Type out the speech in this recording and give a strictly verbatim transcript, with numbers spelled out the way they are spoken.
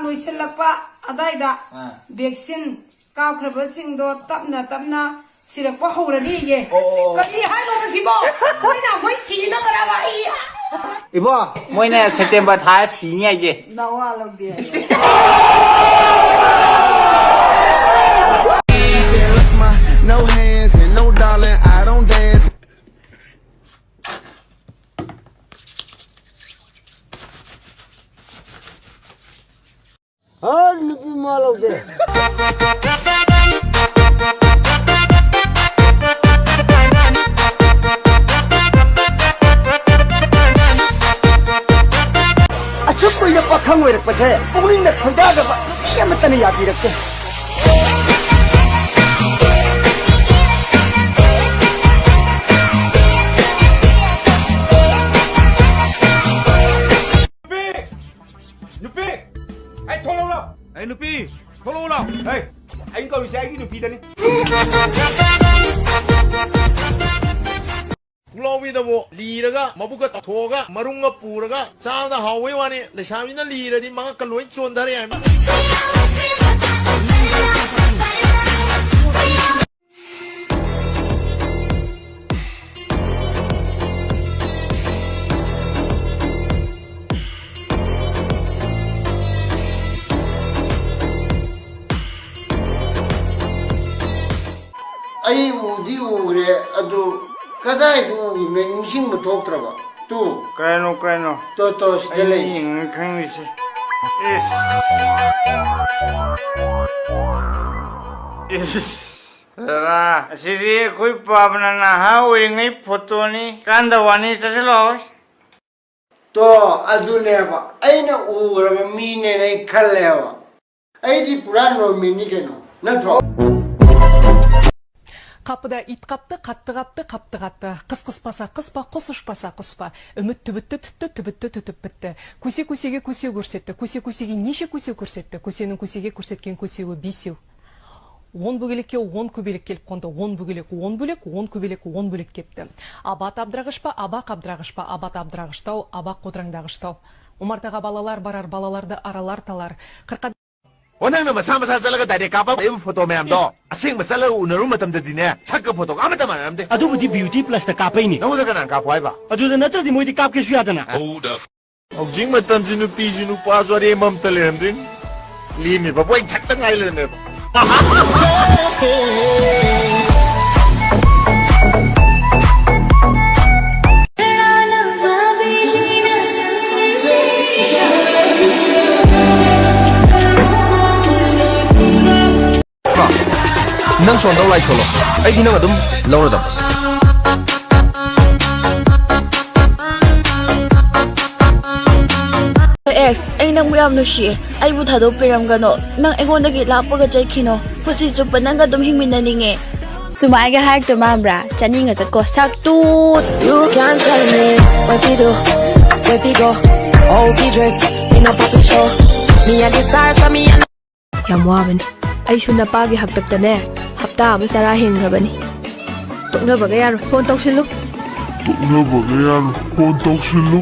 ꯂꯣꯏꯁꯤꯜꯂꯛꯄ ꯑꯗꯥꯏꯗ ꯑꯥ꯫ ꯚꯦꯛꯁꯤꯟ ꯀꯥꯞꯈ꯭ꯔꯕꯁꯤꯡꯗꯣ ꯇꯞꯅ ꯇꯞꯅ ꯁꯤꯔꯛꯄ ꯍꯧꯔꯅꯤꯌꯦ꯫ ꯑꯣ, ꯑꯣ, ꯑꯣ꯫ ꯀꯔꯤ ꯍꯥꯏꯅꯣ ꯃꯁꯤꯕꯣ? ꯑꯩꯈꯣꯏꯅ ꯑꯩꯈꯣꯏ ꯁꯤꯅꯕ꯭ꯔꯕ? ꯑꯩ ꯏꯕꯣ, ꯃꯣꯏꯅ ꯁꯦꯞꯇꯦꯝꯕꯔ ꯊꯥ ꯁꯤꯅꯤ ꯍꯥꯏꯁꯦ꯫ ꯅꯋꯥ ꯂꯧꯗꯦ ꯍꯥꯏꯌꯦ꯫ No hands and no darling, I don't dance. ꯍꯥ, ꯅꯨꯄꯤ ꯃꯋꯥ ꯂꯧꯗꯦ꯫ ꯑꯁꯨꯛ ꯀꯨꯏꯅ ꯄꯥꯈꯪ ꯑꯣꯏꯔꯛꯄꯁꯦ ꯄꯨꯛꯅꯤꯡꯗ ꯈꯣꯏꯗꯥꯗꯕ ꯅꯨꯄꯤ ꯑꯃꯠꯇꯅ ꯌꯥꯕꯤꯔꯛꯇꯦ꯫ ꯅꯨꯄꯤ! ꯅꯨꯄꯤ! ꯑꯩ ꯊꯣꯛꯂꯛꯎ ꯂꯥꯎ! ꯑꯩ ꯅꯨꯄꯤ! ꯊꯣꯛꯂꯛꯎ ꯂꯥꯎ! ꯍꯩ! ꯑꯩꯅ ꯀꯧꯔꯤꯁꯦ ꯑꯩꯒꯤ ꯅꯨꯄꯤꯗꯅꯤ꯫ ꯄꯨꯛꯂꯥꯎꯕꯤꯗꯕꯨ ꯂꯤꯔꯒ ꯃꯕꯨꯛꯀ ꯇꯥꯊꯣꯛꯑꯒ ꯃꯔꯨꯝꯒ ꯄꯨꯔꯒ ꯆꯥꯕꯗ ꯍꯥꯎꯕꯩ ꯋꯥꯅꯤ, ꯂꯩꯁꯥꯕꯤꯅ ꯂꯤꯔꯗꯤ ꯃꯉꯛꯀ ꯂꯣꯏ ꯆꯣꯟꯊꯔꯦ ꯍꯥꯏꯕ꯫ ꯑꯩ ꯎꯗꯤ ꯎꯈ꯭ꯔꯦ, ꯑꯗꯨ ꯀꯗꯥꯏꯗ ꯎꯈꯤꯕꯅꯣ ꯅꯤꯡꯁꯤꯡꯕ ꯊꯣꯛꯇ꯭ꯔꯕ? ꯇꯨ꯫ ꯀꯩꯅꯣ, ꯀꯩꯅꯣ? ꯇꯣ, ꯇꯣ, ꯁꯤꯗ ꯑꯩ ꯂꯩ꯫ ꯌꯦꯡꯉ ꯈꯪꯉꯤꯁꯦ꯫ ꯏꯁ꯫ ꯏꯁ꯫ ꯍꯦꯔꯥ, ꯑꯁꯤꯗꯤ ꯑꯩꯈꯣꯏ ꯄꯥꯕꯅ ꯅꯍꯥ ꯑꯣꯏꯔꯤꯉꯩ ꯐꯣꯇꯣꯅꯤ꯫ ꯀꯥꯟꯗ ꯋꯥꯅꯤ, ꯆꯠꯁꯤꯜꯂꯛꯑꯣ꯫ ꯇꯣ, ꯑꯗꯨꯅꯦꯕ ꯑꯩꯅ ꯎꯔꯕ ꯃꯤꯅꯦꯅ ꯑꯩ ꯈꯜꯂꯦꯕ꯫ ꯑꯩꯗꯤ ꯄꯨꯔꯥ ꯅꯣꯔꯃꯦꯜꯅꯤ ꯀꯩꯅꯣ, ꯅꯠꯇ꯭ꯔꯣ? ꯀꯥꯞꯄꯗ ꯏꯠ ꯀꯥꯞꯇ, ꯀꯥꯞꯇ, ꯀꯥꯞꯇ, ꯀꯥꯞꯇ, ꯀꯥꯞꯇ꯫ ꯀꯁ ꯀꯁ ꯄꯥꯁ ꯀꯁ ꯄꯥ, ꯀꯣꯁ ꯁꯨꯁ ꯄꯥꯁ ꯀꯣꯁ ꯄꯥ꯫ ꯎꯃꯤꯠ ꯇꯨꯕꯤꯠ ꯇꯨ ꯇꯨ ꯇꯨ ꯇꯨꯕꯤꯠ ꯇꯨ ꯇꯨ ꯇꯨ ꯄꯤꯠ ꯇ꯫ ꯀꯨꯁꯤ ꯀꯨꯁꯤꯒꯤ ꯀꯨꯁꯤ ꯒꯨꯔꯁꯦꯠ ꯇ, ꯀꯨꯁꯤ ꯀꯨꯁꯤꯒꯤ ꯅꯤꯁꯤ ꯀꯨꯁꯤ ꯒꯨꯔꯁꯦꯠ ꯇ, ꯀꯨꯁꯤꯅ ꯀꯨꯁꯤꯒꯤ ꯀꯨꯔꯁꯦꯠꯀꯤꯡ ꯀꯨꯁꯤꯒꯨ ꯕꯤꯁꯤꯎ꯫ Won ꯕꯨꯒꯤꯂꯤꯛꯀꯤ won ꯀꯨꯕꯤꯂꯤꯛ ꯀꯤꯜ ꯀꯣꯟꯗꯣ, won ꯕꯨꯒꯤꯂꯤꯛ, won ꯕꯨꯂꯤꯛ, won ꯀꯨꯕꯤꯂꯤꯛ, won ꯕꯨꯂꯤꯛ ꯀꯤꯞꯇ꯫ ꯑꯕꯥ ꯇꯥꯕꯗ꯭ꯔꯥꯒꯁꯄ, ꯑꯕꯥ ꯀꯥꯕꯗ꯭ꯔꯥꯒꯁꯄ, ꯑꯕꯥ ꯇꯥꯕꯗ꯭ꯔꯥꯒꯁꯇꯥꯎ, ꯑꯕꯥ ꯀꯣꯗ꯭ꯔꯪꯗꯥꯒꯁꯇꯥꯎ꯫ Umartaga balalar barar, balalarda aralar talar. Qirqqa ꯑꯣ, ꯅꯪꯅ ꯃꯁꯥ ꯃꯁꯥ ꯆꯠꯂꯒ ꯗꯥꯏꯔꯦꯛ ꯀꯥꯞꯄ ꯑꯩꯕꯨ ꯐꯣꯇꯣ ꯃꯌꯥꯝꯗꯣ ꯑꯁꯦꯡꯕ ꯆꯠꯂꯒ ꯎꯅꯔꯨ ꯃꯇꯝꯗꯗꯤꯅꯦ, ꯁꯛꯀ ꯐꯣꯇꯣꯒ ꯑꯃꯠꯇ ꯃꯥꯟꯅꯔꯝꯗꯦ꯫ ꯑꯗꯨꯕꯨꯗꯤ ꯕ꯭ꯌꯨꯇꯤ ꯄ꯭ꯂꯁꯇ ꯀꯥꯞꯄꯩꯅꯦ꯫ ꯅꯉꯣꯟꯗ ꯀꯅꯥꯅ ꯀꯥꯞꯄꯣ ꯍꯥꯏꯕ? ꯑꯗꯨꯗ ꯅꯠꯇ꯭ꯔꯗꯤ ꯃꯣꯏꯗꯤ ꯀꯥꯞꯀꯦꯁꯨ ꯌꯥꯗꯅ꯫ ꯍꯧꯖꯤꯛ ꯃꯇꯝꯁꯤ ꯅꯨꯄꯤꯁꯨ ꯅꯨꯄꯥꯁꯨ ꯑꯔꯦꯝꯕ ꯑꯝꯇ ꯂꯩꯔꯝꯗ꯭ꯔꯤꯅꯤ꯫ ꯂꯦꯝꯃꯤꯕ ꯃꯣꯏ ꯈꯛꯇ ꯉꯥꯏ ꯂꯩꯔꯝꯃꯦꯕ꯫ ꯅꯪ ꯁꯣꯟꯗꯧ ꯂꯥꯏ ꯁꯣꯜꯂꯣ, ꯑꯩꯗꯤ ꯅꯪ ꯑꯗꯨꯝ ꯂꯧꯔꯗꯕ꯫ ꯑꯦꯛꯁ, ꯑꯩ ꯅꯪꯕꯨ ꯌꯥꯝ ꯅꯨꯡꯁꯤꯌꯦ꯫ ꯑꯩꯕꯨ ꯊꯥꯗꯣꯛꯄꯤꯔꯝꯒꯅꯣ꯫ ꯅꯪ ꯑꯩꯉꯣꯟꯗꯒꯤ ꯂꯥꯞꯄꯒ ꯆꯠꯈꯤꯅꯣ꯫ ꯄꯨꯟꯁꯤ ꯆꯨꯞꯄ ꯅꯪꯒ ꯑꯗꯨꯝ ꯍꯤꯡꯃꯤꯟꯅꯅꯤꯡꯉꯦ꯫ ꯁꯨꯃꯥꯏꯒ ꯍꯥꯏꯔꯛꯇꯣꯏ ꯃꯥꯟꯕ꯭ꯔꯥ? ꯆꯠꯅꯤꯡꯉ ꯆꯠꯀꯣ꯫ ꯁꯛꯇꯨ! You can't tell me what we do, where we go, how we dress, we no poppy show. Me and the stars, so me and ꯌꯥꯝ ꯋꯥꯕꯅꯤ꯫ ꯑꯩꯁꯨ ꯅꯄꯥꯒꯤ ꯍꯥꯛꯇꯛꯇꯅꯦ, ꯍꯞꯇꯥ ꯑꯃ ꯆꯔꯥ ꯍꯦꯟꯈ꯭ꯔꯕꯅꯤ꯫ ꯇꯣꯛꯅꯕꯒ ꯌꯥꯔꯣꯏ꯫ ꯐꯣꯟ ꯇꯧꯁꯤꯜꯂꯨ꯫ ꯇꯣꯛꯅꯕꯒ ꯌꯥꯔꯣꯏ꯫ ꯐꯣꯟ ꯇꯧꯁꯤꯜꯂꯨ꯫